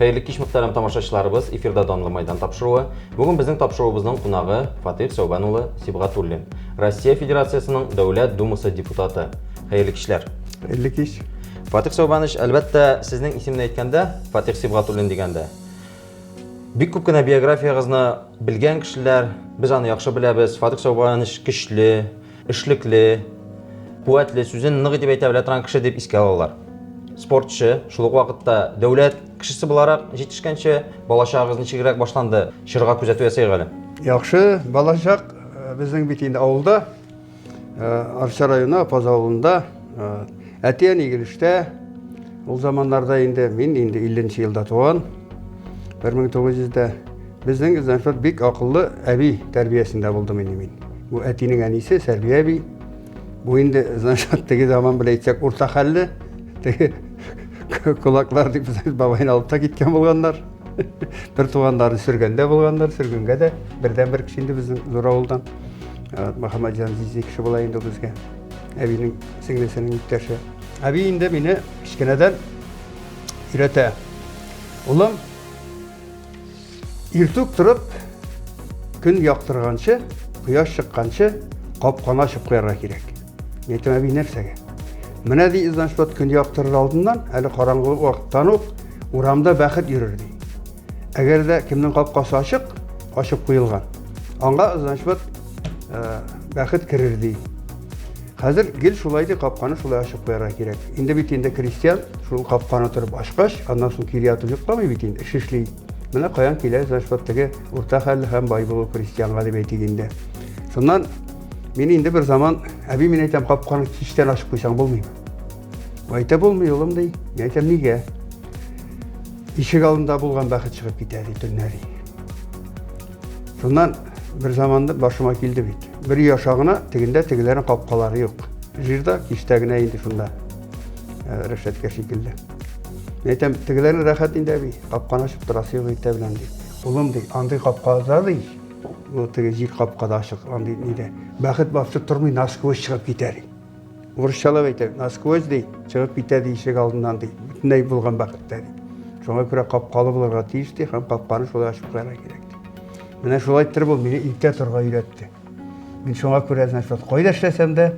Хәерле кич, мөхтәрәм тамашачыларыбыз, эфирда Данлы Майдан тапшыруы. Бүген безнең тапшыруыбызның кунагы Фатих Сәүбән улы Сибгатуллин, Россия Федерациясенең Дәүләт Думасы депутаты. Хәерле кичләр. Хәерле кич. Фатих Сәүбәнович, әлбәттә, сезнең исемне әйткәндә, Фатих Сибгатуллин дигәндә, бик күп кенә биографиягызны белгән кешеләр, без аны яхшы беләбез. Фатих Сәүбәнович көчле, эшлекле, куәтле, сүзен нык итеп әйтә белә торган кеше дип искә алалар. Спортчы, шул ук вакытта дәүләт кешесе буларак җитешкәнче, балачагыгыз ничегрәк башланды? Чорга күзәтү ясыйк әле. Яхшы, балачак э, безнең бит инде авылда, э, Арча районы Апаз авылында, э, әти-әни Гөлештә. Ул заманнарда инде мин инде 50 елда туган. 1900дә безнең значит бик акыллы әби тәрбиясендә булдым инде мин. Бу әтинең әнисе Сәрбия әби. Бу инде значит теге заман белән әйтсәк урта хәлле. Теге кулаклар дип бабайны алып та киткән булганнар. Бер туганнарын сөргәндә булганнар, сөргенгә дә бердән бер кеше инде безнең зур авылдан. Мөхәммәтҗан Зизи кеше була инде безгә. Әбинең сеңлесенең иптәше. Әби инде мине кечкенәдән өйрәтә. Улым, иртүк торып, көн яктырганчы, кояш чыкканчы капканы ачып куярга кирәк. Мин әйтәм, әби, нәрсәгә? Менә ди, значит, көн яктырыр алдыннан, әле караңгы вакыттан ук урамда бәхет йөрер ди. Әгәр дә кемнең капкасы ачык, ачып куелган, аңа, значит, э, бәхет керер ди. Хәзер гел шулай ди, капканы шулай ачып куярга кирәк. Инде бит инде крестьян шул капканы торып ачкач, аннан соң кире ятып йокламый бит инде, эш эшли. Менә каян килә, значит, вот теге урта хәлле һәм бай булу крестьянга дип әйтик инде. Шуннан мин инде бер заман, әби мин әйтәм, капканы кичтән ачып куйсаң булмыймы? Әйтә булмый, улым ди. Мин әйтәм, нигә? Ишек алдында булган бәхет чыгып китә ди төнлә ди. Шуннан бер заманда башыма килде бит. Бер өй аша гына тегендә тегеләрнең капкалары юк. Җирдә кичтә генә инде шунда э, рәшәткә шикелле. Мин әйтәм, тегеләрнең рәхәт инде әби, капканы ачып торасы юк иртә белән ди. Улым ди, андый капкада ди, бу теге җир капкада ачык, андый нидә. Бәхет басып тормый, насквозь чыгып китә ди. Урысчалап әйтә, насквозь ди, чыгып китә ди ишек алдыннан ди. Бөтенләй булган бәхеттә ди. Шуңа күрә капкалы булырга тиеш ди һәм капканы шулай ачып куярга кирәк ди. Менә шулай иттереп ул мине иртә торырга өйрәтте. Мин шуңа күрә, значит, кайда эшләсәм дә,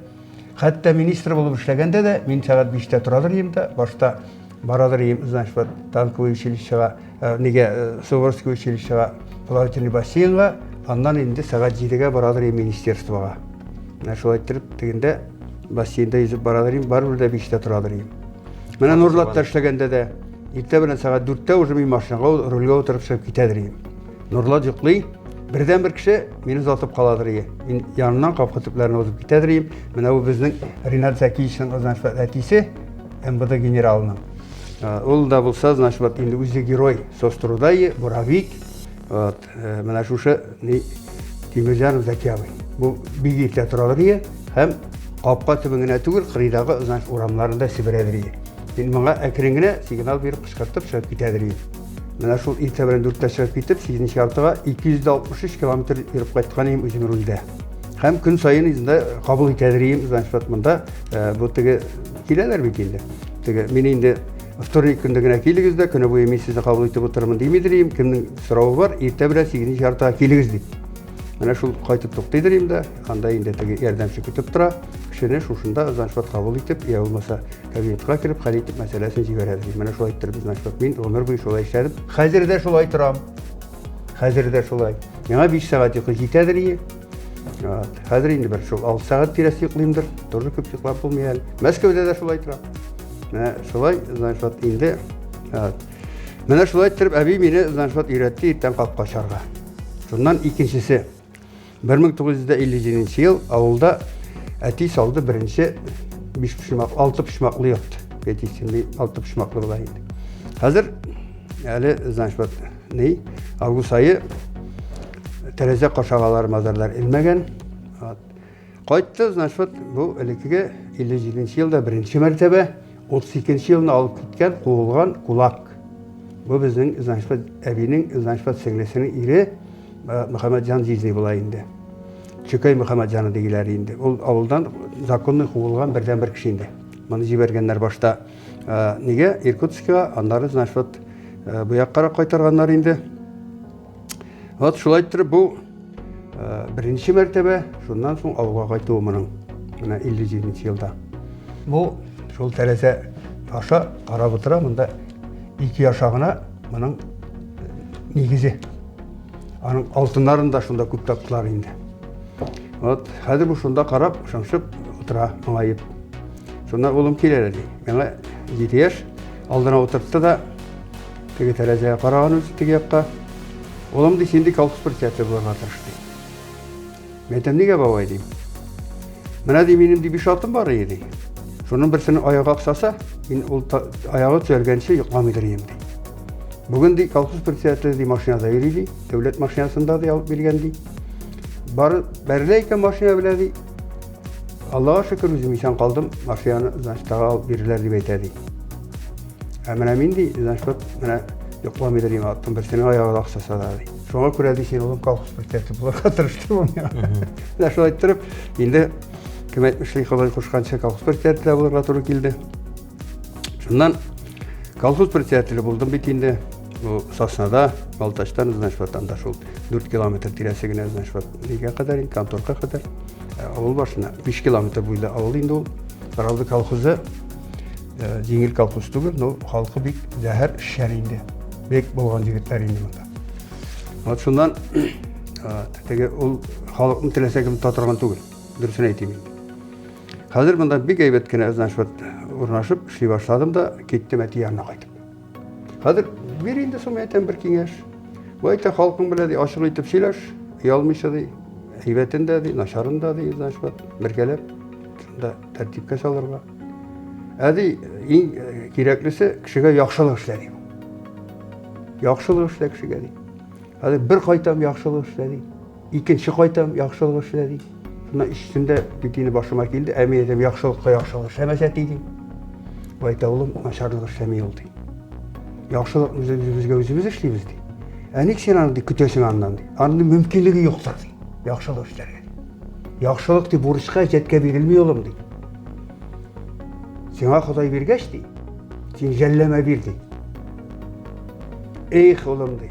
хәтта министр булып эшләгәндә дә, мин сәгать биштә торадыр идем дә, башта барадыр идем, значит, вот танковый училищега, э, нигә, э, Суворовский училищега, плавательный бассейнга, аннан инде сәгать җидегә барадыр идем министерствога. Менә шулай иттереп, тегендә бассейнда йөзеп барадыр идем, барыбер дә биштә торадыр идем. Менә Нурлатта эшләгәндә дә, иртә белән сәгать дүрттә уже мин машинага, рульгә утырып чыгып китәдер идем. Нурлат йоклый, бердән бер кеше мине озатып каладыр иде. Мин яныннан капка төпләренә узып китәдер идем. Менә бу безнең Ринат Зәкиевичның, значит, әтисе, МВД генералының. Ул да булса, значит, вот инде үзе герой соцтруда, буровик. Вот, менә шушы ни Тимирҗанов Зәки абый. Бу бик иртә торадыр иде һәм капка төбен генә түгел, кырыйдагы, значит, урамнарын да себерәдер иде. Мин моңа әкрен генә сигнал биреп кычкыртып чыгып китәдер идем. Менә шул иртә белән дүрттә чыгып китеп, сигезенче яртыга 263 километр йөреп кайткан идем үзем рульдә. Һәм көн саен инде кабул итәдер идем, значит, вот монда бу теге киләләр бит инде. Теге мин инде вторник көндә генә килегез дә, көне буе мин сезне кабул итеп утырырмын димидер идем. Кемнең соравы бар, иртә белән сигезенче яртыга килегез дип. Менә шул кайтып туктыйдыр инде, анда инде теге ярдәмче көтеп тора. Кешене шушында, значит, вот кабул итеп, я булмаса кабинетка кереп, хәл итеп мәсьәләсен җибәрәдер. Менә шулай иттереп, значит, вот мин гомер буе шулай эшләдем. Хәзер дә шулай торам. Хәзер дә шулай. Миңа 5 сәгать йокы җитәдер ие. Вот. Хәзер инде бер шул 6 сәгать тирәсе йоклыймдыр. Тоже күп йоклап булмый әле. Мәскәүдә дә шулай торам. Менә шулай, значит, вот инде. Вот. Менә шулай иттереп әби мине, значит, вот өйрәтте иртән капка ачарга. Шуннан икенчесе. 1957 ел авылда әти салды беренче биш почмак, алты почмаклы йорт. Пятистенный алты почмаклы була инде. Хәзер әле, значит, вот ни, август ае тәрәзә кашагалар мазарлар элмәгән. Вот. Кайтты, значит, вот бу элеккеге 57 елда беренче мәртәбә 32 елны алып киткән, куылган кулак. Бу безнең, значит, вот әбинең, значит, вот сеңлесенең ире Мөхәммәтҗан җизни була инде. Чөкәй Мөхәммәтҗаны дигеләр инде. Ул авылдан законный куылган бердән бер кеше инде. Моны җибәргәннәр башта нигә Иркутскига, аннары, значит, вот Бу яккарак кайтарганнар инде. Вот шулай иттереп бу беренче мәртәбә, шуннан соң авылга кайтуы моның. Менә 57 елда. Бу шул тәрәзә аша карап утыра, монда ике яша гына моның нигезе. Аның алтыннарын да шунда күп таптылар инде. Вот хәзер бу шунда карап, шыңшып утыра, моңаеп. Шуннан улым кил әле ди. Миңа 7 яшь, алдына утыртты да теге тәрәзәгә караган үзе теге якка. Улым ди, син ди колхоз председателе булырга тырыш ди. Мин әйтәм, нигә бабай дим. Менә ди минем ди биш атым бар иде ди. Шуның берсенең аягы аксаса, мин ул аягы төзәлгәнче йокламыйдыр идем ди. Бүген ди колхоз председателе ди машинада йөри ди, дәүләт машинасында ди алып биргән ди. Бары бәрелә икән машина белән ди. Аллага шөкер, үзем исән калдым, машинаны значит тагы алып бирерләр дип әйтә ди. Ә менә мин ди, значит вот менә йокламыйдыр дим, аттым берсенең аягы да аксаса да ди. Шуңа күрә ди, син улым колхоз председателе булырга тырышты бу миңа. Менә шулай иттереп, инде кем әйтмешли, Ходай кушканча колхоз председателе булырга туры килде. Шуннан колхоз председателе булдым бит инде. Бу Саснада, Балтачтан, значит, вот анда шул 4 километр тирәсе генә, значит, вот нигә кадәр, инде, конторга кадәр. Авыл башына 5 километр буйлы авыл инде ул. Каралды колхозы җиңел колхоз түгел, но халкы бик зәһәр эшчән инде. Бик булган егетләр инде монда. Вот шуннан теге ул халыкны теләсә кем тота торган түгел. Дөресен әйтим инде. Хәзер монда бик әйбәт кенә, значит, вот урнашып эшли башладым да киттем әти янына кайтып. Хәзер бир инде соң әйтәм бер киңәш. Бу әйтә халкың белән ди ачык итеп сөйләш, оялмыйча ди, әйбәтен дә ди, начарын да ди, значит, вот бергәләп шунда тәртипкә салырга. Ә ди иң кирәклесе кешегә яхшылык эшлә ди. Яхшылык эшлә кешегә ди. Хәзер бер кайтам яхшылык эшлә ди. Икенче кайтам, яхшылык эшлә ди. Шуннан өчесендә бит инде башыма килде, ә мин әйтәм, яхшылыкка яхшылык эшләмәсә ти дим. Бу әйтә, улым, начарлык эшләми ул ди. Яхшылык үзе үзебезгә үзебез эшлибез ди. Ә ник син аны ди көтәсең аннан ди. Аның мөмкинлеге юктыр ди. Яхшылык эшләргә ди. Яхшылык ди бурычка, әҗәткә бирелми улым ди. Сиңа Ходай биргәч ди, син жәлләмә бир ди. Эх, улым ди.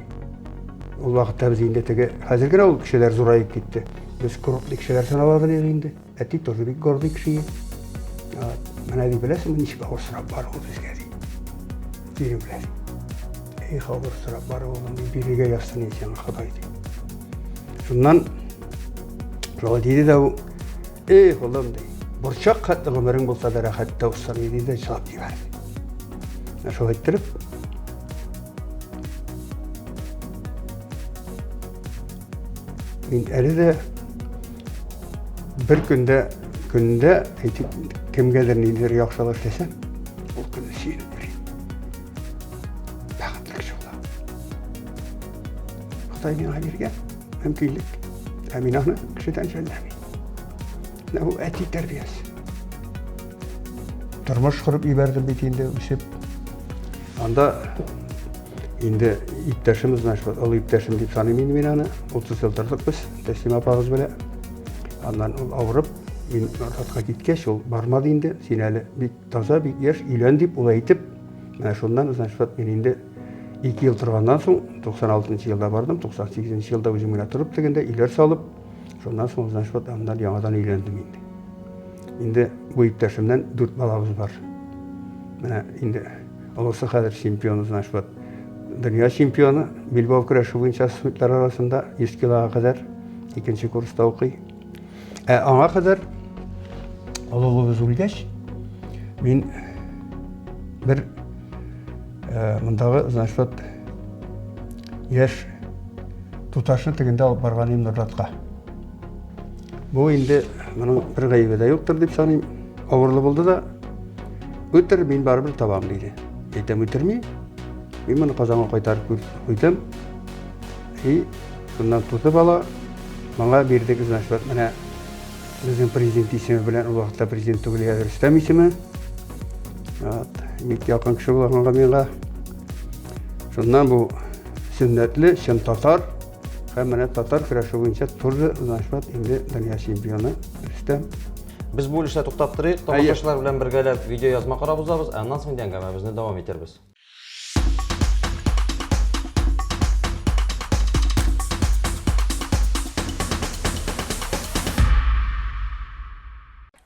Ул вакытта без инде теге, хәзер генә ул кешеләр зураеп китте. Без крупный кешеләр саналадыр идек инде. Әти тоже бик гордый кеше. Менә ди, беләсеңме, ничек авыр сорап бар ул безгә ди. Синең белән. Эх, авыр сорап бар улым, ди, бирергә язсын инде сиңа Ходай ди. Шуннан шулай диде дә ул, эх, улым ди, борчак хәтле гомерең булса да рәхәттә узсын иде дә җылап җибәрде. Шулай иттереп, Мин әле дә бер көндә көндә әйтик кемгәдер ниндидер яхшылык эшләсәм, ул көнне сөенеп йөрим. Бәхетле кеше булам. Ходай миңа биргән мөмкинлек. Ә мин аны кешедән жәлләмим. Менә бу әти тәрбиясе. Тормыш корып ибәрдем бит инде үсеп. Анда инде иптәшем, значит, олы иптәшем дип саныйм инде мин аны. 30 ел тордык без Тәслимә апагыз белән. Аннан ул авырып, мин Нурлатка киткәч, ул бармады инде. Син әле бик таза, бик яшь, өйлән дип ул әйтеп, менә шуннан, значит, вот мин инде 2 ел торганнан соң, 96 елда бардым, 98 елда үзем генә торып тегендә өйләр салып, шуннан соң, значит, вот аннан яңадан өйләндем инде. Инде бу иптәшемнән дүрт балабыз бар. Менә инде олысы хәзер чемпионы, значит, вот дөнья чемпионы, билбау көрәше буенча студентлар арасында 100 килога кадәр икенче курста укый. Ә аңа кадәр олы улыбыз үлгәч, мин бер э, мондагы, значит, вот яшь туташны тегендә алып барган идем Нурлатка. Бу инде моның бер гаебе дә юктыр дип саныйм. Авырлы булды да, үтер, мин барыбер табам диде. Әйтәм, үтерми. Мин моны Казанга кайтарып куйдым. И шуннан туды бала. Моңа бирдек, значит, менә безнең президент исеме белән, ул вакытта президент түгел, хәзер Рөстәм исеме. Вот, бик якын кеше булганга миңа. Шуннан бу сөннәтле, чын татар, Һәм менә татар көрәше буенча тоже, значит, инде дөнья чемпионы Рөстәм. Без бу өлештә туктап торыйк, тамашачылар белән бергәләп видеоязма карап узабыз, ә аннан соң инде әңгәмәбезне дәвам итербез.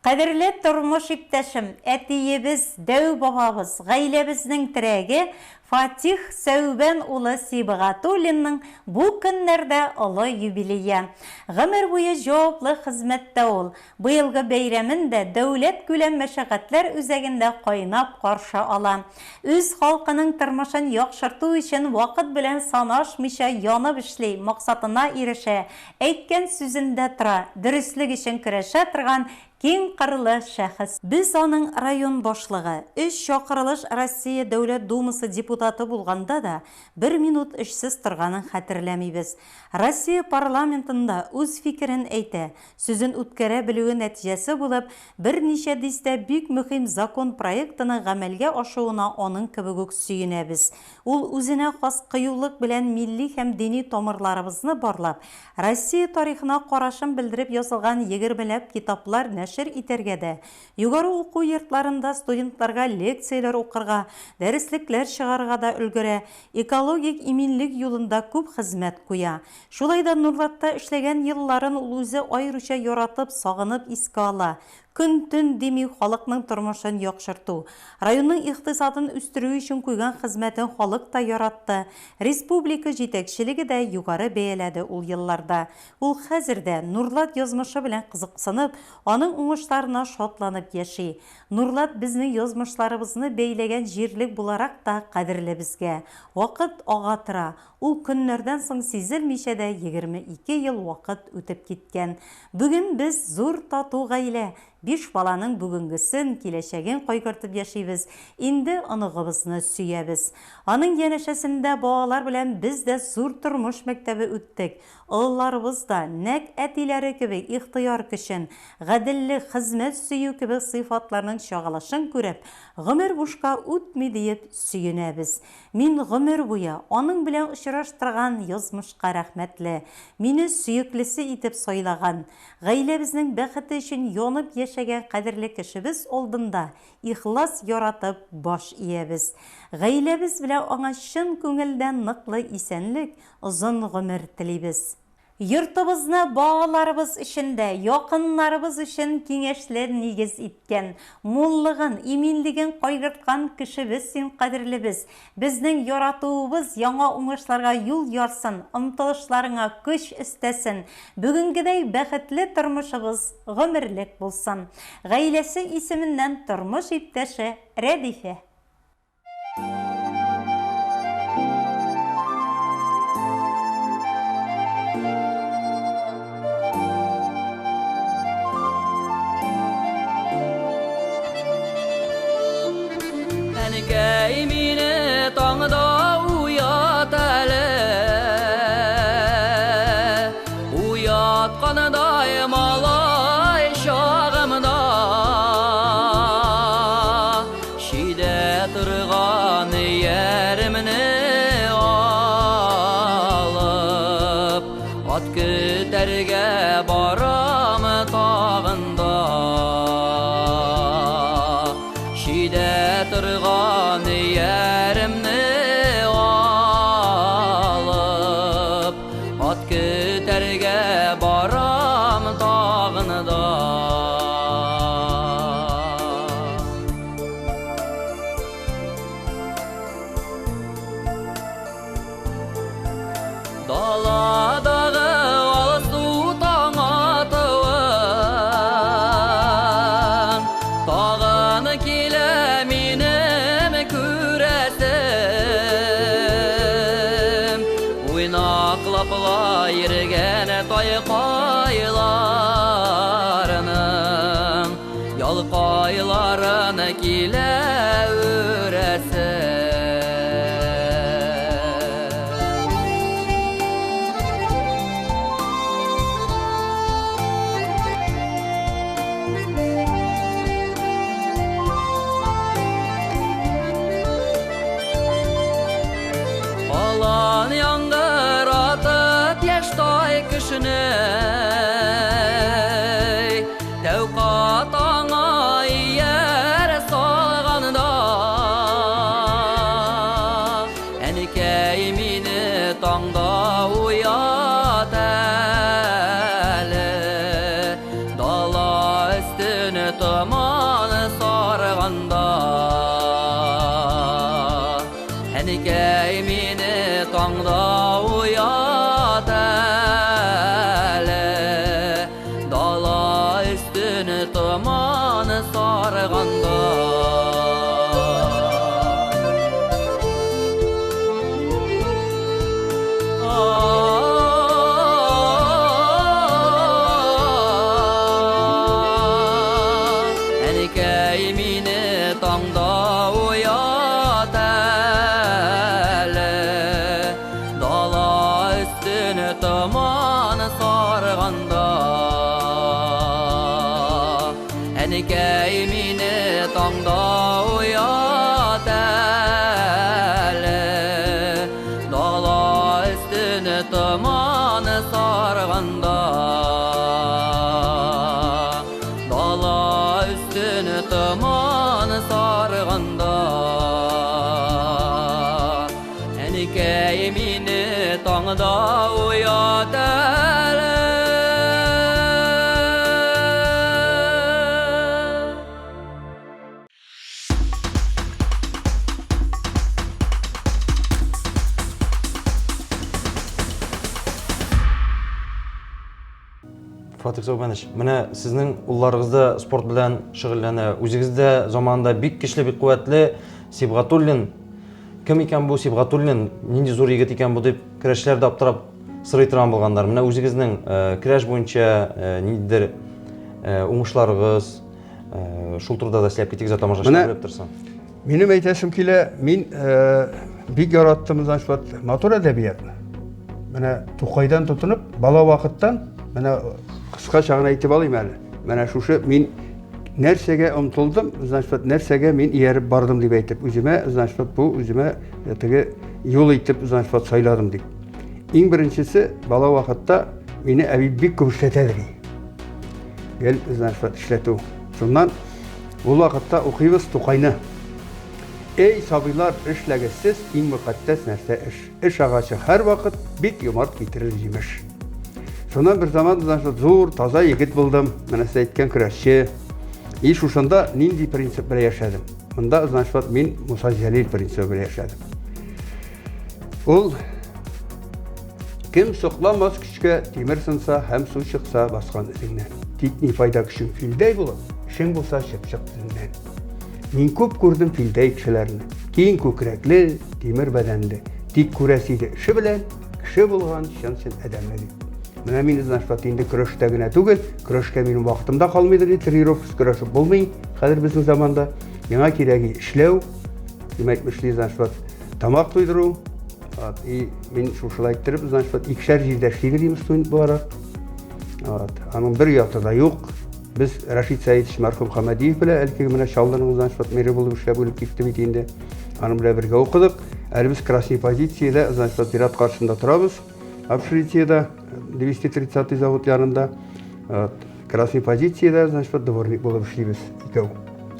Кадерле тормыш иптәшем, әтиебез, дәү бабабыз, гаиләбезнең терәге Фатих Сәүбән улы Сибгатуллинның бу көннәрдә олы юбилее. Гомер буе җаваплы хезмәттә ул. Быелгы бәйрәмен дә дәүләткүләм мәшәкатьләр үзәгендә кайнап каршы ала. Үз халкының тормышын яхшырту өчен вакыт белән санашмыйча янып эшли, максатына ирешә, әйткән сүзендә тора, дөреслек өчен көрәшә торган киң кырлы шәхес. Без аның район башлыгы, өч чакырылыш Россия Дәүләт Думасы депутаты булганда да бер минут эшсез торганын хәтерләмибез. Россия парламентында үз фикерен әйтә, сүзен үткәрә белүе нәтиҗәсе булып, берничә дистә бик мөһим закон проектының гамәлгә ашуына аның кебек үк сөенәбез. Ул үзенә хас кыюлык белән милли һәм дини тамырларыбызны барлап, Россия тарихына карашын белдереп язылган егермеләп китаплар нәшер итәргә дә, югары уку йортларында студентларга лекцияләр укырга, дәреслекләр чыгарырга да өлгерә, экологик иминлек юлында күп хезмәт куя. Шулай да Нурлатта эшләгән елларын ул үзе аеруча яратып, сагынып искә ала. Көн-төн дими халыкның тормышын яхшырту, районның икътисадын үстерү өчен куйган хезмәтен халык та яратты, республика җитәкчелеге дә югары бәяләде ул елларда. Ул хәзер дә Нурлат язмышы белән кызыксынып, аның уңышларына шатланып яши. Нурлат безнең язмышларыбызны бәйләгән җирлек буларак та кадерле безгә. Вакыт ага тора. Ул көннәрдән соң сизелмичә дә 22 ел вакыт үтеп киткән. Бүген без зур тату гаилә, биш баланың бүгенгесен, киләчәген кайгыртып яшибез, инде оныгыбызны сөябез. Аның янәшәсендә балалар белән без дә зур тормыш мәктәбе үттек. Олыларыбыз да, нәкъ әтиләре кебек, ихтыяр көчен, гаделлек, хезмәт сөю кебек сыйфатларның чагылышын күреп, гомер бушка үтми диеп сөенәбез. Мин гомер буе аның белән очраштырган язмышка рәхмәтле. Мине сөеклесе итеп сайлаган, гаиләбезнең бәхете өчен янып яшәгән кадерле кешебез алдында ихлас яратып баш иябез. Гаиләбез белән аңа чын күңелдән ныклы исәнлек, озын гомер телибез. Йортыбызны балаларыбыз өчен дә, якыннарыбыз өчен киңәшле нигез иткән, муллыгын, иминлеген кайгырткан кешебез син, кадерлебез. Безнең яратуыбыз яңа уңышларга юл ярсын, омтылышларыңа көч өстәсен, бүгенгедәй бәхетле тормышыбыз гомерлек булсын. Гаиләсе исеменнән тормыш иптәше Рәдифә. Әнкәй мине таңда уят әле. Уяткандай малай чагымда. Чидә торган яремне алып, ат көтәргә барам тагын да. Чидә торган яремне алып, ат көтәргә барам тагын да. Даладагы алсу таң атуын, тагын килә минем күрәсем. Уйнаклап ла йөргән тайкайларның ялкайларын килә үрәсем. Алан яңгыратып яшь тай кешнәй, тәү катаңа ияр салганда, әнкәй мине таңда уят әле, дала өстен томан сарганда. Әнекәй мине таңда уят әле, дала өстен томан сарганда. Әнекәй мине таңда уят әле, дала өстен томан сарганда. Әнекәй мине таңда уят әле, дала өстен томан сарганда. Дала өстен томан сарганда. Әнекәй мине таңда уят әле. Фатих Сәүбәнович, менә сезнең улларыгыз да спорт белән шөгыльләнә. Үзегез дә заманында бик көчле, бик куәтле Сибгатуллин. Кем икән бу Сибгатуллин? Нинди зур егет икән бу дип көрәшчеләр дә аптырап сорый торган булганнар. Менә үзегезнең көрәш буенча ниндидер уңышларыгыз, шул турыда да сөйләп китегез, тамашачылар белеп торсын. Минем әйтәсем килә, мин бик яраттым, значит, вот, матур әдәбиятны. Менә Тукайдан тотынып, бала вакыттан, менә кыскача гына әйтеп алыйм әле. Менә шушы мин нәрсәгә омтылдым, значит, вот, нәрсәгә мин ияреп бардым дип әйтеп, үземә, значит, вот, бу үземә теге юл итеп, значит, вот, сайладым дип. Иң беренчесе, бала вакытта мине әби бик күп эшләтә ди. Гел, значит, вот, эшләтү. Шуннан Ул вакытта укыйбыз Тукайны. Эй, сабыйлар, эшләгез сез, иң мөкатдәс нәрсә эш. Эш агачы һәрвакыт бик юмарт китерер җимеш. Шуннан бер заман, значит, зур, таза егет булдым. Менә сез әйткән көрәшче. И шушында нинди принцип белән яшәдем? Монда, значит, вот мин Муса Җәлил принцибы белән яшәдем. Ул Кем сокламас көчкә, тимер сынса һәм су чыкса баскан эзеңнән. Тик ни файда көчең филдәй булып, эшең булса чыпчык тезеннән. Мин күп күрдем филдәй кешеләрне, киң күкрәкле, тимер бәдәнле. Тик күрәсе иде эше белән, кеше булган чын-чын адәмне дип. Менә мин, значит, инде көрәштә генә түгел, көрәшкә минем вакытым да калмыйдыр ди, тренировкасы көрәшеп булмый хәзер безнең заманда. Миңа кирәге эшләү, димәк, эшли, значит, тамак туйдыру. Вот, и мин шушылай иттереп, значит, вот икешәр җирдә эшлибез дим студент буларак. Вот, аның бер яты да юк. Без Рашид Сәидович мәрхүм Хамадиев белән әлеге менә Чаллының, значит, вот мэры булып эшләп үлеп китте бит инде. Аның белән бергә укыдык. Әле без красный позициядә, значит, вот зират каршында торабыз. Общежитиедә, 230 завод янында. Вот, красный позициядә, значит, вот дворник булып эшлибез икәү.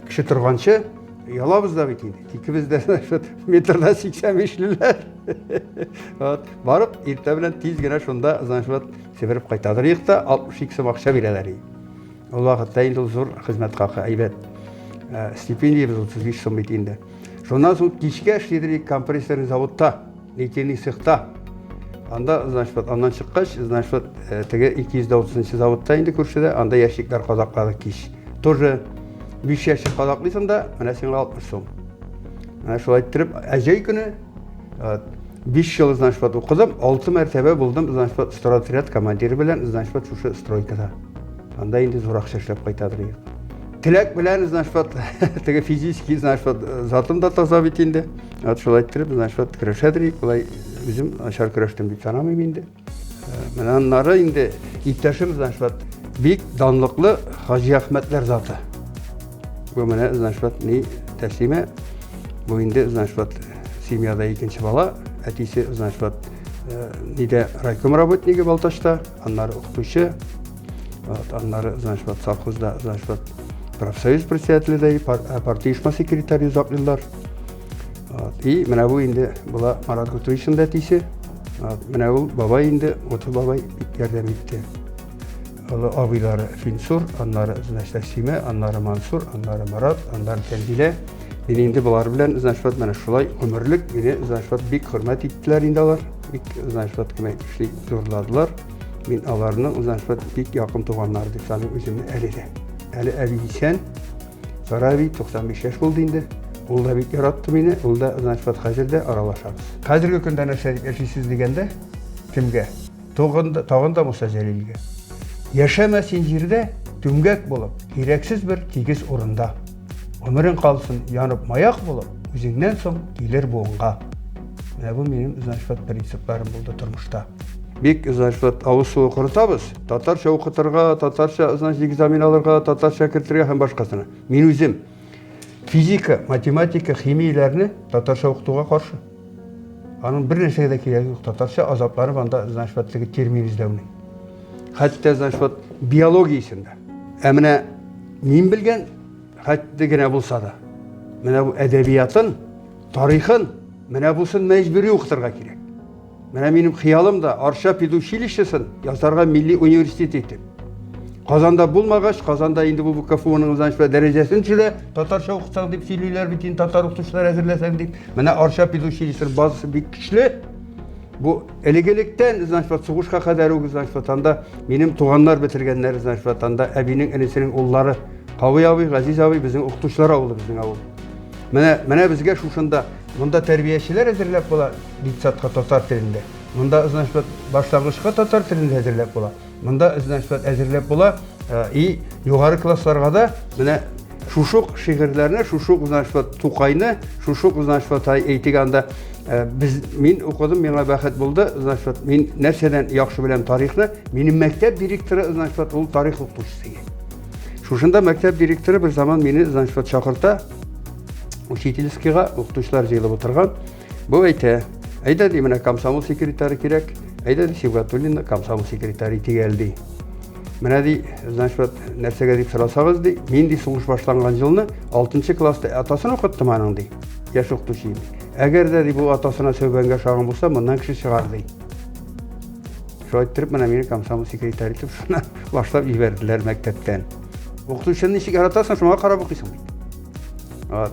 Кеше торганчы Оялабыз да бит инде. Икебез дә значит, метрда 85-леләр. Вот, барып, иртә белән тиз генә шунда, значит, вот, себереп кайтадыр та 62 сум акча бирәләр. Ул вакытта инде ул зур хезмәт хакы, әйбәт. Э, стипендиябез 35 сум бит инде. Шуннан соң кичкә эшлидер компрессорный заводта. Литейный цехта. Анда, значит, вот, аннан чыккач, значит, вот, э, теге 230 заводта инде күршедә, анда ящиклар кадакладык кич. Тоже 5 ящик кадаклыйсың да, менә сиңа 60 сум. Менә шулай иттереп, ә җәй көне 5 ел, значит, вот, укыдым, 6 мәртәбә булдым, значит, вот, стройотряд командиры белән, значит, вот, шушы стройкада. Анда инде зур акча эшләп кайтадыр идек. Теләк белән, значит, вот, теге физический, значит, вот, затым да таза бит инде. Вот шулай иттереп, значит, вот көрәшәдер идек. Болай үзем начар көрәштем дип санамыйм инде. Э, менә аннары инде иптәшем, значит, вот, бик данлыклы Хаҗи Әхмәтләр заты. Бу менә, значит, вот, ни Тәслимә. Бу инде, значит, вот, семьяда икенче бала. Әтисе, значит, вот, э, нидә райком работнигы Балтачта, аннары укытучы. Вот, аннары, значит, вот, совхозда, значит, вот, профсоюз председателе дә, э, партия оешма секретаре озак еллар. Вот, и менә бу инде була Марат Гутовичның да әтисе. Вот, менә ул бабай инде, Гутов бабай бик ярдәм итте. олы абыйлары Финсур, аннары, значит, Әсимә, аннары Мансур, аннары Марат, аннары Тәнзилә. Мин инде болар белән, значит, вот менә шулай гомерлек мине, значит, вот бик хөрмәт иттеләр инде алар. Бик, значит, вот кем әйтмешли, зурладылар. Мин аларның, значит, вот бик якын туганнары дип саныйм үземне әле дә. Әле әби исән. Сара әби 95 яшь булды инде. Ул да бик яратты мине, ул да, значит, вот хәзер дә аралашабыз. Хәзерге көндә нәрсә дип яшисез дигәндә, кемгә? Тагын да, тагын да Муса Җәлилгә. Яшәмә син җирдә түмгәк булып, кирәксез бер тигез урында. Гомерең калсын янып маяк булып, үзеңнән соң килер буынга. Менә бу минем, значит, вот принципларым булды тормышта. Бик, значит, вот авыз суы корытабыз. Татарча укытырга, татарча, значит, экзамен алырга, татарча кертергә һәм башкасына. Мин үзем физика, математика, химияләрне татарча укытуга каршы. Аның бер нәрсәгә дә кирәге юк. Татарча азапланып анда, значит, вот теге термин эзләүнең. Хәтта, значит, вот биологиясен дә. Ә менә мин белгән хәтта генә булса да, менә бу әдәбиятын, тарихын, менә бусын мәҗбүри укытырга кирәк. Менә минем хыялым да Арча педучилищесын ясарга милли университет итеп. Казанда булмагач, Казанда инде бу КФУның, значит, дәрәҗәсен төшерә, татарча укытсаң дип сөйлиләр бит инде, татар укытучылар әзерләсәң дип. Менә Арча педучилищесының базасы бик көчле. Бу элек-электән, значит, вот сугышка кадәр үк, значит, вот анда минем туганнар бетергәннәр, значит, вот анда әбинең энесенең уллары Кави абый, Газиз абый безнең укытучылар авылы безнең авыл. Менә, менә безгә шушында монда тәрбиячеләр әзерләп була детсадка татар телендә. Монда, значит, вот башлангычка татар телендә әзерләп була. Монда, значит, вот әзерләп була и югары классларга да менә шушы ук шигырьләрне, шушы ук, значит, вот Тукайны, шушы ук, значит, вот әйтик анда без мин укыдым, миңа бәхет булды, значит, вот мин нәрсәдән яхшы беләм тарихны, минем мәктәп директоры, значит, вот ул тарих укытучысы. Шушында мәктәп директоры бер заман мине, значит, вот чакырта учительскийга, укытучылар җыелып утырган. Бу әйтә, әйдә ди, менә комсомол секретаре кирәк, әйдә ди, Сибгатуллинны комсомол секретаре итик әле ди. Менә ди, значит, вот нәрсәгә дип сорасагыз ди, мин ди сугыш башланган елны 6 класста атасын укыттым аның ди, яшь укытучы. Әгәр дә ди бу атасына сәүбәнгә ошаган булса, моннан кеше чыгар ди. Шулай иттереп, менә мине комсомол секретаре итеп шуны башлап җибәрделәр мәктәптән. Укытучыны ничек яратасың, шуңа карап укыйсың бит. Вот.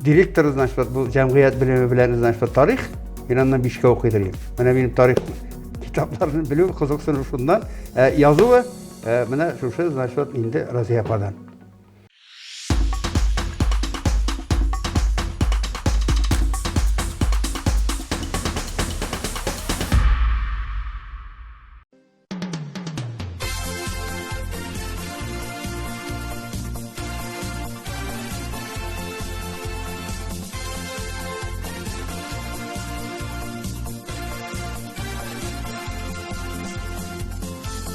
Директор, значит, вот бу җәмгыять белеме белән, значит, вот тарих, мин аннан бишкә укыйдыр идем. Менә минем тарих китапларын белү кызыксыну шуннан. Ә, язуы, ә, менә шушы, значит, вот инде Разия ападан.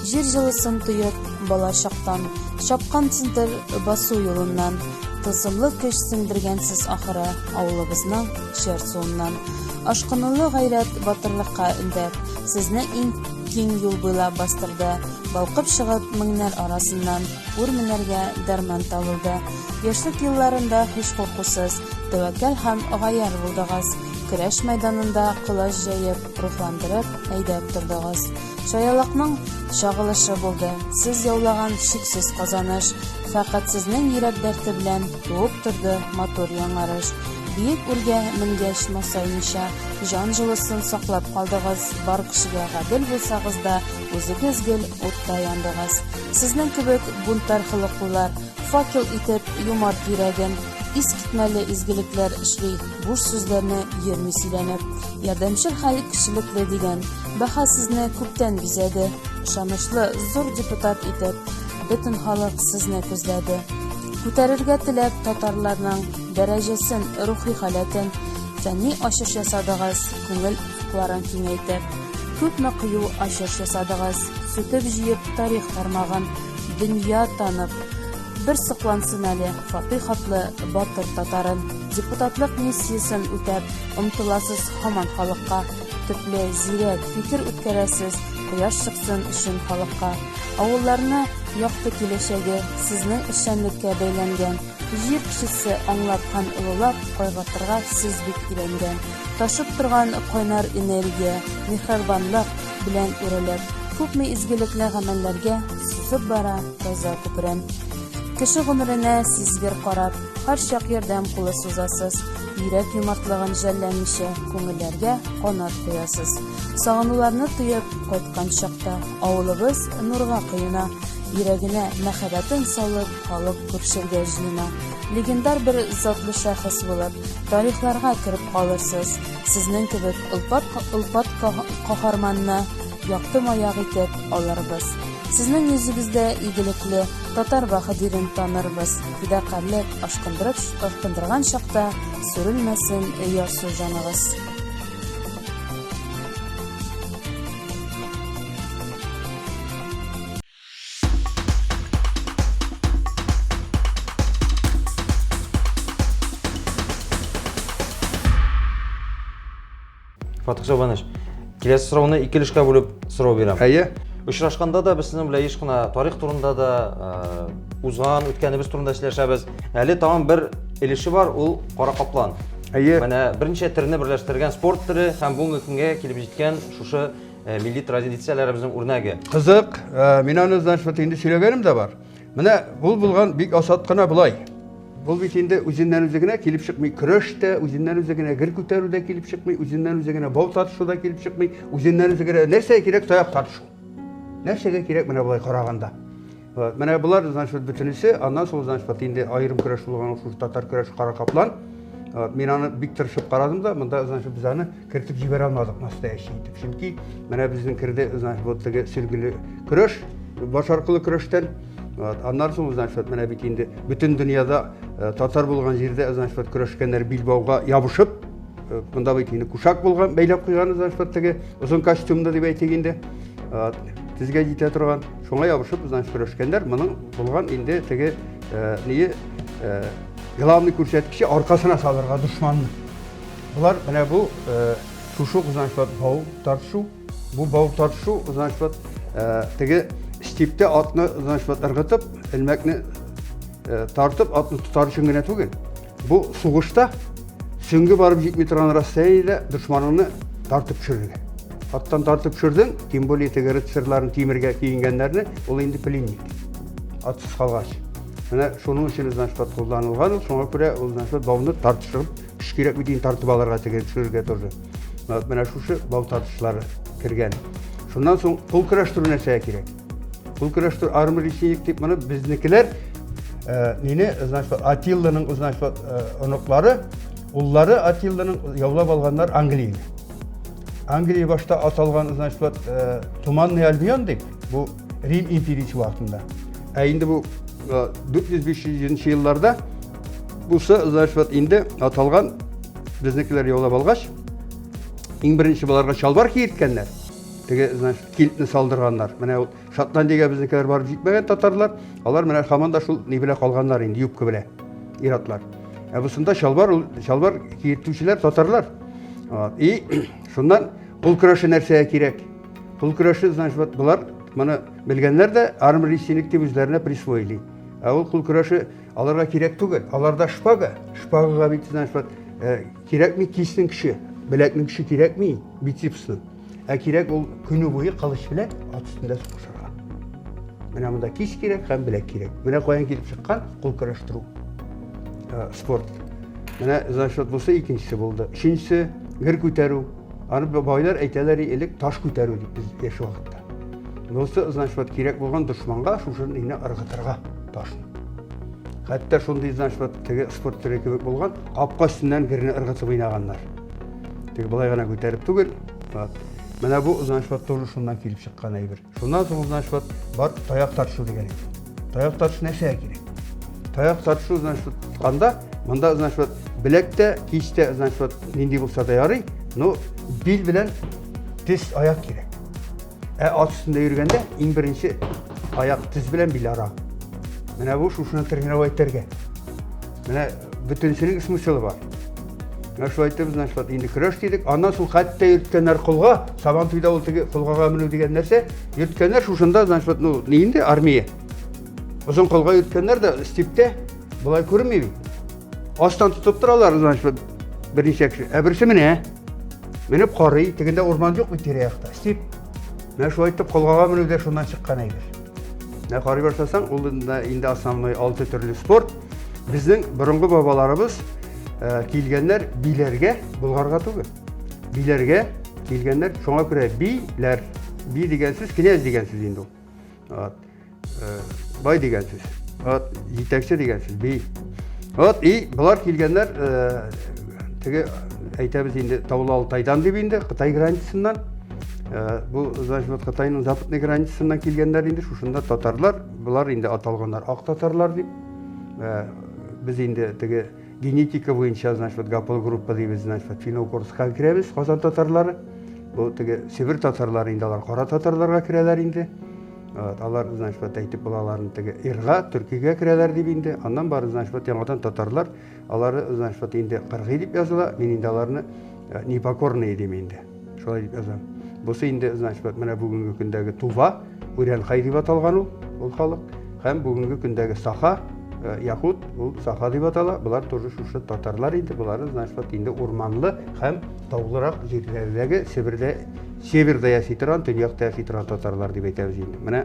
Җир җылысын тоеп, бала чактан, Чапкансыздыр басу юлыннан. Тылсымлы көч сеңдергәнсез ахыры Авылыбызның чер суыннан. Ашкынулы гайрәт батырлыкка өндәп, Сезне иң киң юл буйлап бастырды. Балкып чыгып меңнәр арасыннан, Үр менәргә дәрман табылды. Яшьлек елларында һич куркусыз, Тәвәккәл һәм гаярь булдыгыз. Көрәш мәйданында колач җәеп, Рухландырып, әйдәп тордыгыз. Чаялыкның чагылышы булды, Сез яулаган чиксез казаныш. Фәкать сезнең йөрәк дәрте белән Туып торды матур яңарыш. Биек үргә менгәч масаймыйча, Җан җылысын саклап калдыгыз. Бар кешегә гадел булсагыз да, Үзегез гел утта яндыгыз. Сезнең кебек бунтарь холыклылар, Факел итеп юмарт йөрәген, Искитмәле изгелекләр эшли, Буш сүзләрне йөрми сөйләнеп. Ярдәмчел хәл кешелекле дигән Бәһа сезне күптән бизәде. Ышанычлы зур депутат итеп, Бөтен халык сезне күзләде. Күтәрергә теләп татарларның Дәрәҗәсен, рухи халәтен, Фәнни ачыш ясадыгыз, Күңел офыкларын киңәйтеп. Күпме кыю ачыш ясадыгыз, Сүтеп-җыеп тарих тармагын, Дөнья танып, бер соклансын әле Фатыйх атлы батыр татарын. Депутатлык миссиясен үтәп, Омтыласыз һаман халыкка. Төпле, зирәк фикер үткәрәсез, Кояш чыксын өчен халыкка. Авылларны якты киләчәге Сезнең эшчәнлеккә бәйләнгән. Җир кешесе аңлап һәм олылап Кайгыртырга сез бик өйрәнгән. Ташып торган кайнар энергия, Миһербанлык белән үрелеп. Күпме изгелекле гамәлләргә сузып бара таза күперен. Кеше гомеренә сизгер карап, һәрчак ярдәм кулы сузасыз, йөрәк юмартлыгын жәлләмичә, күңелләргә канат куясыз. Сагынуларны тоеп кайткан чакта авылыбыз нурга коена, йөрәгенә мәхәббәтен салып, халык күрешергә җыена. Легендар бер затлы шәхес булып, тарихларга кереп калырсыз. Сезнең кебек олпат, олпат каһарманны якты маяк итеп алырбыз. Сезнең йөзегездә игелекле татар баһадирын танырбыз. Фидакарьлек ашкындырып, ашкындырган чакта сүрелмәсен ярсу җаныгыз. Фатих Сабанович, киләсе сорауны ике өлешкә бүлеп сорау бирәм. Әйе. Очрашканда да без сезнең белән еш кына тарих турында да, узган, үткәнебез турында сөйләшәбез. Әле тагын бер өлеше бар, ул кара каплан. Әйе. Менә берничә төрне берләштергән спорт төре һәм бүгенге көнгә килеп җиткән шушы милли традицияләребезнең үрнәге. Кызык, мин аны, значит, инде сөйләгәнем дә бар. Менә бу булган бик асат кына болай. Бу бит инде үзеннән үзе генә килеп чыкмый. Көрәш тә үзеннән үзе генә, гер күтәрү дә килеп чыкмый, үзеннән үзе генә бау тартышу да килеп чыкмый, үзеннән үзе генә нәрсәгә кирәк таяк тартышу? Нәрсәгә кирәк менә болай караганда? Менә болар, значит, бөтенесе, аннан соң, значит, вот инде аерым көрәш булган шул татар көрәше кара каплан. Мин аны бик тырышып карадым да, монда, значит, без аны кертеп җибәрә алмадык настоящий итеп. Чөнки менә безнең керде, значит, вот теге сөлгеле көрәш, баш аркылы көрәштән. Вот, аннан соң, значит, вот менә бит инде бөтен дөньяда э, татар булган җирдә, значит, вот көрәшкәннәр билбауга ябышып, э, монда бит инде кушак булган, бәйләп куйган, значит, вот теге озын костюмны дип әйтик инде. Вот, тезгә җитә торган. Шуңа ябышып, значит, көрәшкәннәр. Моның булган инде теге э, ние э, главный күрсәткече аркасына салырга дошманны. Болар менә бу э, шушы, значит, вот бау тартышу. Бу бау тартышу, значит, вот теге степте атны, значит, вот ыргытып, элмәкне тартып, атны тотар өчен генә түгел. Бу сугышта сөңге барып җитми торган расстояниедә дошманыңны тартып төшерергә. Аттан тартып төшердең, тем более теге рыцарьларның тимергә киенгәннәрне, ул инде пленник. Атсыз калгач. Менә шуның өчен, значит, ат кулланылган ул, шуңа күрә ул, значит, бауны тартышып, көч кирәк бит инде тартып алырга теге төшерергә тоже. Менә шушы бау тартышлары кергән. Шуннан соң кул көрәштерү нәрсәгә кирәк? Кул көрәштерү армрестлинг дип моны безнекеләр э, мине, значит, Атилланың, значит, э, оныклары, уллары Атилланың яулап алганнар Англияне. Англия башта аталган, значит, вот, э, Туманный Альбион дип, бу Рим империясе вакытында. Ә инде бу 400-500 елларда бусы, значит, вот, инде аталган безнекеләр яулап алгач, иң беренче боларга чалбар киерткәннәр. Теге, значит, килтне салдырганнар. Менә ул Шотландиягә безнекеләр барып җитмәгән татарлар, алар менә һаман да шул ни белән калганнар инде, юбка белән иратлар. Ә бусында чалбар, ул чалбар киертүчеләр татарлар. И шуннан кул көрәше нәрсәгә кирәк? Кул көрәше, значит, вот болар моны белгәннәр дә армрестлинг дип үзләренә присвоили. Ә ул кул көрәше аларга кирәк түгел. Аларда шпага, шпагага бит, значит, вот, э, кирәкми киснең көче, беләкнең көче кирәкми, бицепсның. Ә кирәк ул көне буе кылыч белән ат өстендә сугышырга. Менә монда кич кирәк һәм беләк кирәк. Менә каян килеп чыккан кул көрәштерү э, спорт. Менә значит бусы икенчесе булды. Өченчесе гер күтәрү. Аны байлар әйтәләр элек таш күтәрү дип без яшь вакытта. Бусы значит вот кирәк булган дошманга шушы мине ыргытырга ташны. Хәтта шундый значит вот теге спорт төре кебек булган, капка өстеннән герне ыргытып уйнаганнар. Теге болай гына күтәреп түгел. Вот. Менә бу, значит, вот тоже шуннан килеп чыккан әйбер. Шуннан соң, значит, вот бар таяк тартышу дигән әйбер. Таяк тартышу нәрсәгә кирәк? Таяк тартышу, значит, вот анда, монда, значит, вот беләк тә, кич тә, значит, вот нинди булса да ярый, но бил белән тез аяк кирәк. Ә ат өстендә йөргәндә иң беренче аяк тез белән бил ара. Менә бу шушыны тренировать итәргә. Менә бөтенесенең смыслы бар. Менә шулай итеп, значит, вот инде көрәш дидек. Аннан соң хәтта йөрткәннәр колга, Сабан туйда ул теге колгага менү дигән нәрсә, йөрткәннәр шушында, значит, вот, ну, не инде армия. Озын колга йөрткәннәр дә степьтә болай күренми бит. Астан тотып торалар, значит, вот, берничә кеше. Ә берсе менә. Менеп карый, тегендә урман юк бит тирә-якта. Степь. Менә шулай итеп колгага менү дә шуннан чыккан әйбер. Менә карый башласаң, ул инде основной алты төрле спорт. Безнең борынгы бабаларыбыз э, килгәннәр биләргә, Болгарга түгел. Биләргә килгәннәр, шуңа күрә биләр. Би дигән сүз князь дигән сүз инде ул. Вот. Э, бай дигән сүз. Вот, җитәкче дигән сүз, би. Вот, и болар килгәннәр, э, теге әйтәбез инде Таулы Алтайдан дип инде, Кытай границасыннан. Э, бу, значит, вот Кытайның западный границасыннан килгәннәр инде, шушында татарлар, болар инде аталганнар ак татарлар дип. Без инде теге генетика буенча, значит, вот гаплогруппа дибез, значит, вот финно-угорскага керәбез, Казан татарлары. Бу теге Себер татарлары инде алар кара татарларга керәләр инде. Вот, алар, значит, вот әйтеп була аларны теге Ирга, Төркигә керәләр дип инде. Аннан бары, значит, вот яңадан татарлар, алары, значит, вот инде кыргый дип языла. Мин инде аларны э, непокорные дим инде. Шулай дип язам. Бусы инде, значит, вот менә бүгенге көндәге Тува, Урянхай дип аталган ул, ул халык. Һәм бүгенге көндәге Саха, э, Якут, ул Саха дип атала. Болар тоже шушы татарлар инде. Болары, значит, вот инде урманлы һәм таулырак җирләрдәге Себердә, северда яши торган, төньякта яши торган татарлар дип әйтәбез инде. Менә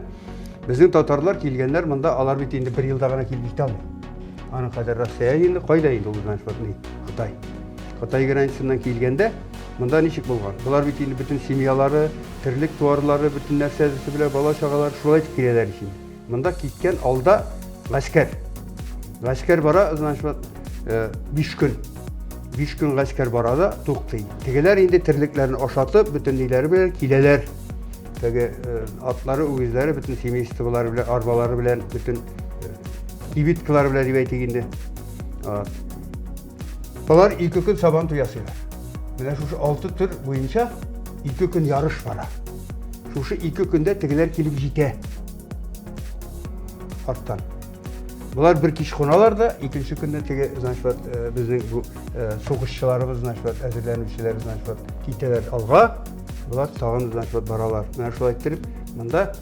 безнең татарлар килгәннәр монда, алар бит инде бер елда гына килеп җитә алмый. Аның кадәр расстояние инде кайда инде ул, значит, вот ни, Кытай. Кытай границасыннан килгәндә, монда ничек булган? Болар бит инде бөтен семьялары, терлек туарлары, бөтен нәрсәсе белән бала-чагалары шулай итеп киләләр ич инде. Монда киткән алда гаскәр. Гаскәр бара, значит, вот, 5 көн. 5 көн гаскәр бара да туктый. Тегеләр инде терлекләрен ашатып, бөтен ниләре белән киләләр. Теге атлары, үгезләре, бөтен семействолары белән, арбалары белән, бөтен кибиткалары белән дип әйтик инде. Алар 2 көн сабан туй ясыйлар. Менә шушы 6 төр буенча 2 көн ярыш бара. Шушы 2 көндә тегеләр килеп җитә. Арттан. Болар бер кич куналар да, икенче көнне теге, значит, вот, э, безнең бу э, сугышчыларыбыз, значит, вот, әзерләнүчеләр, значит, вот, китәләр алга. Болар тагын, значит, вот, баралар. Менә шулай иттереп, монда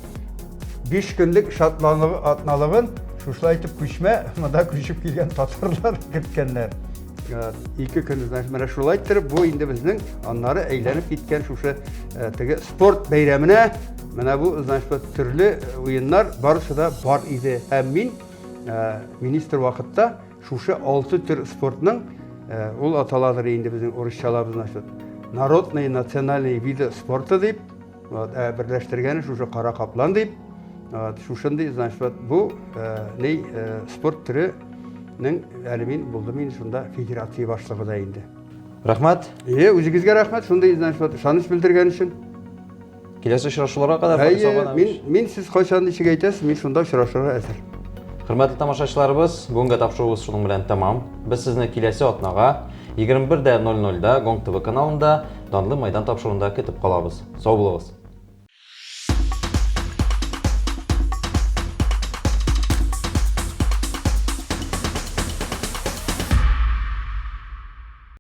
5 көнлек шатланыгы атналыгын шушылай итеп күчмә, монда күчеп килгән татарлар керткәннәр. 2 көн, значит, менә шулай иттереп, бу инде безнең аннары әйләнеп киткән шушы э, теге спорт бәйрәменә менә бу, значит, вот, төрле уеннар барысы да бар иде. Һәм мин э, министр вакытта шушы 6 төр спортның э, ул аталадыр инде безнең урысчалап, значит, народные национальные виды спорта дип, вот, ә берләштергәне шушы кара каплан дип, вот, шушындый, значит, вот, бу э, ни э, спорт төренең әле мин булдым инде шунда федерация башлыгы да инде. Рәхмәт. Е, үзегезгә рәхмәт, шундый, значит, вот, ышаныч белдергән өчен. Киләсе очрашуларга кадәр, Фатих Әйе, Сабанович. мин, мин сез кайчан ничек әйтәсез, мин шунда очрашырга әзер. Хөрмәтле тамашачыларыбыз, бүгенге тапшыруыбыз шуның белән тәмам. Без сезне киләсе атнага 21:00-да Гонг ТВ каналында Данлы Майдан тапшыруында көтеп калабыз. Сау булыгыз.